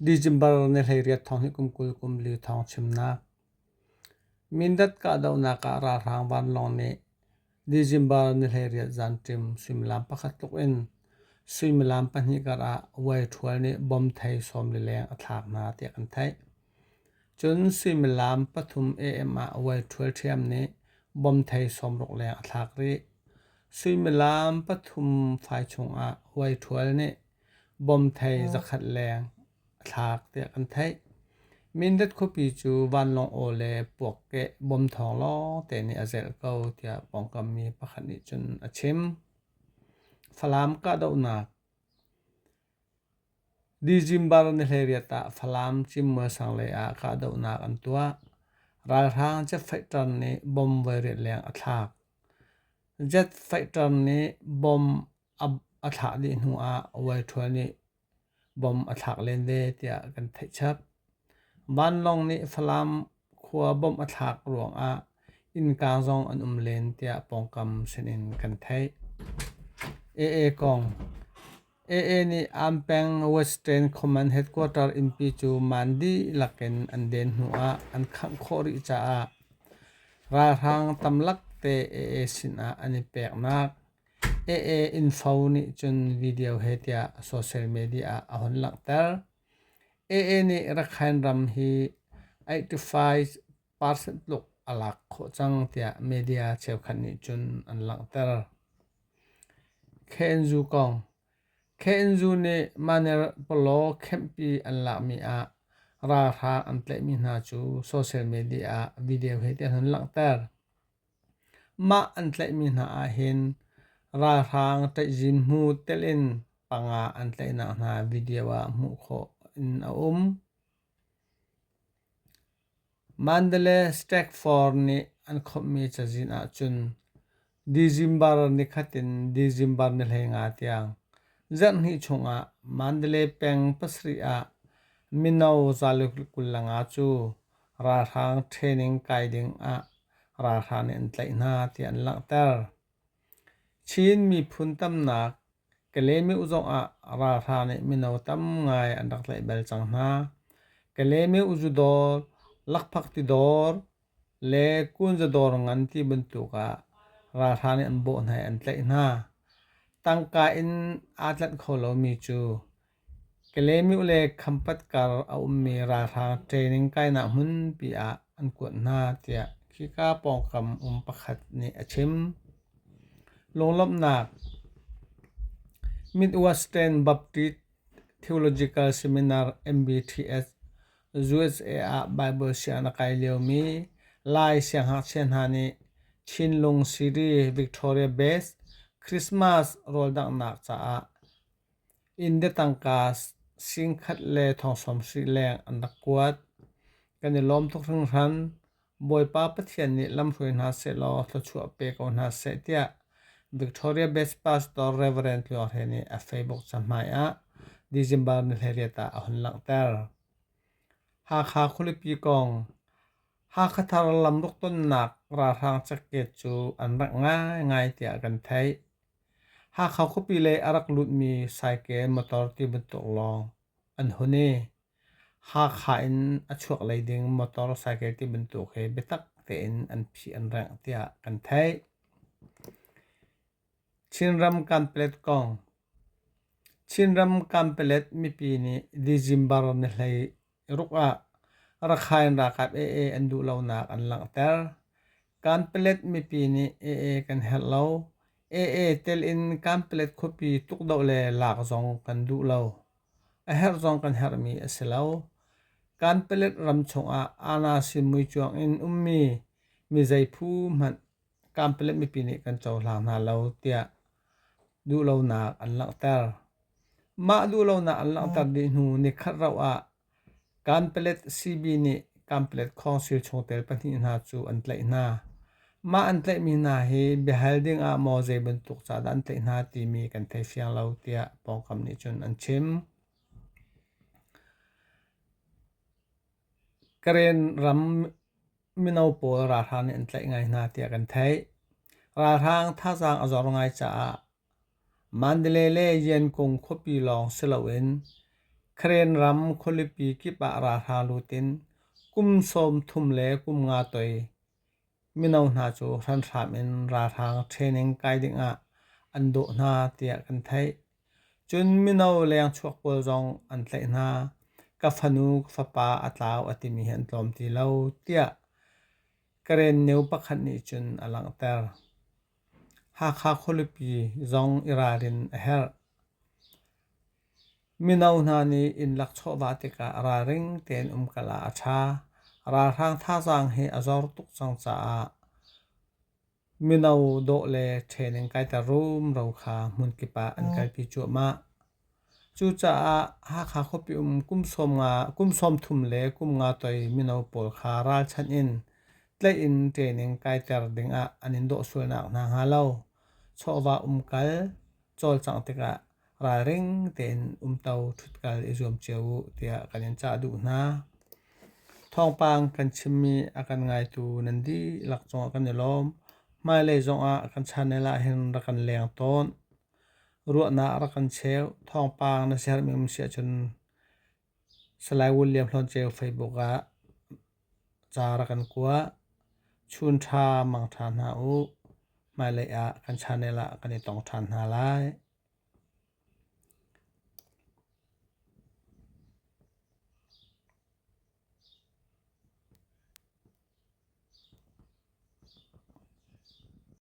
December ni 18 thong hnih kum 20 kum li thawng chimnak. Mindat kahdohnak ah ralhrang vanlawng nih December ni 18 zanṭim suimilam pakhat tluk in suimilam pahnih kar ah Waiṭhual nih bomb thei 40 leng a thlak hna tiah kan theih. Cun suimilam 3 AM ah Waiṭhual ṭhiam nih bomb thei 60 leng a thlak rih. Suimilam pathum fai chungah Waiṭhual nih bomb thei 100 leng a thlak tiah kan theih. Mindat khuapi cu vanlawng aw le puakkeh bom thawng lawngte nih a zelh ko tiah pawngkam mi pakhat nih cun a chim. Falam kahdohnak December ni 18 ah Falam Cimmual sang lei ah kahdohnak an tuah. Ralhrang jet fighter nih bomb voiriat leng a thlak. Jet fighter nih bomb a thlah dih hnu ah Waiṭhual nih bom a thlak len ve tiah kan theih chap. Vanlawng nih Falam khua bom a thlak ruangah innkaang zong an um len tiah pawngkam sinin kan theih. AA kong AA nih Ampeng Western Command Headquarter innpi cu maan dihlak in an den hnu ah an khangh khawh rih caah ralhrang tamlak te AA sinah an i peknak AA info nih cun video he tiah social media ah a hun langhter. AA nih Rakhine ram hi 85% tluk a lak khawh cang tiah media cheukhat nih cun an langhter. KNU kong KNU nih Manerpolo camp-pi an lakmi ah ralhrang an tlaihmi hna cu social media ah video he tiah an hun langhter. Mah an tlaihmi hna ahhin ralhrang ṭaihzin-hmu telh in panga an tlaihnak hna video ah hmuh khawh in a um. Mandalay Stagford nih an khawmhmi cazin ahcun December nikhat in December ni 15 tiang zarhhnih chungah Mandalay peng pasarih ah mino 125 cu ralhrang training kai ding ah ralhrang nih an tlaih hna tiah an langhter. Chin miphun tamnak Kalaymyo zongah ralhrang nih mino tam ngai an rak tlaih bal cang hna. Kalaymyo zudawr, lakphak tidawr le kunzadawr ngan ti bantuk ah ralhrang nih an bawh hna i an tlaih hna. Tangka in aa tlanh kho lomi cu Kalaymyo le Khampat kar a ummi ralhrang training kainak hmunpi ah an kuat hna tiah khika pawngkam um pakhat nih a chim. Lunglawmhnak Midwestern Baptist Theological Seminar MBTS USA ah Baibal sianginn a kai liomi Lai siangngakchia hna nih Chinlung City Victoria Base Christmas rawldanghnak caah Inn tangka singkhat le thong 70 leng an rak kuat. Kan i lawm tuk hringhran. Bawipa Pathian nih lamhruai hna sehlaw thluachuah pe ko hna seh tiah Victoria Best Pastor Reverend Tluang Hre nih a Facebook cahmai ah December ni 18 ah a hun langhter. Hakha khualipi kong Hakha thar lamruk tonnak ralhrang cakket cu an rak ngaingai tiah kan theih. Hakha khuapi lei a rak lutmi saikel motor ti bantuk lawng an hun i Hakha in a chuak lei ding motor saikel ti bantuk hi biatak tein an phih an rengh tiah kan theih. Chinram Kanpalet kong Chinram Kanpalet mipi nih December ni 16 ah Rakhine ralkap AA an duh lonak an langhter. Kanpalet mipi nih AA kan herh lo. AA tel in Kanpalet khuapi tukdoh le lak zong kan duh lo. A herh zong kan herhmi a si lo. Kanpalet ram chungah Aa-na-sin muicuang in ummi mi zei phu hmanh Kanpalet mipi nih kan cohlang hna lo tiah duhlonak an langhter. Mah duhlonak an langhter dih hnu nikhat rauh ah Kanpalet CB nih Kanpalet Council chungtel pahnih hna cu an tlaih hna. Mah an tlaihmi hna hi biahal ding ah maw zei bantuk ca dah an tlaih hna timi kan thei fiang lo tiah pawngkam nih cun an chim. Karen ram mino pawl ralhrang nih an tlaih ngai hna tiah kan theih. Ralhrang thazaang a zor ngai caah Mandalay le Yangon khuapi lawng si loin Karen ram khualipi kip ah ralhrang lut in kum 30 le kum nga toi mino hna cu hranhram in ralhrang training kai dingah an dawh hna tiah kan theih. Cun mino lengchuak pawl zong an tlaih hna. Ka fanu ka fapa a tlau a timi hi an tlawm ti lo tiah Karen nu pakhat nih cun a langhter. Hakha khualipi zong i ralrin a herh. Mino hna nih inn lak chawhvah tikah ralring tein umkal ah a ṭha. Ralhrang thazaang hi a zor tuk cang caah mino dawh le training kaiter rumro kha hmunkip ah an kalpi cuahmah. Cucaah Hakha khuapi um kum 30 le kum nga toi mino pawl kha ralchanh in tlaih in training kaiter dingah an in dawh sualnak hna hnga lo. Chawhvah umkal cawlcangh tikah ralring tein umto ṭhutkal i zuam cio u tiah kan in cah duh hna. Thawngpang kan chimmi a kan ngaitu nan dihlak cungah kan i lawm. Hmailei zongah kan channel ah hin rak kan leng tawn. Ruahnak rak kan cheu. Thawngpang na siarmi um si ahcun Salai William Hlawn Ceu Facebook ah ca rak kan kua. Chun ṭha mang ṭha hna u. Hmailei ah kan channel ah kan i tong ṭhan hna lai.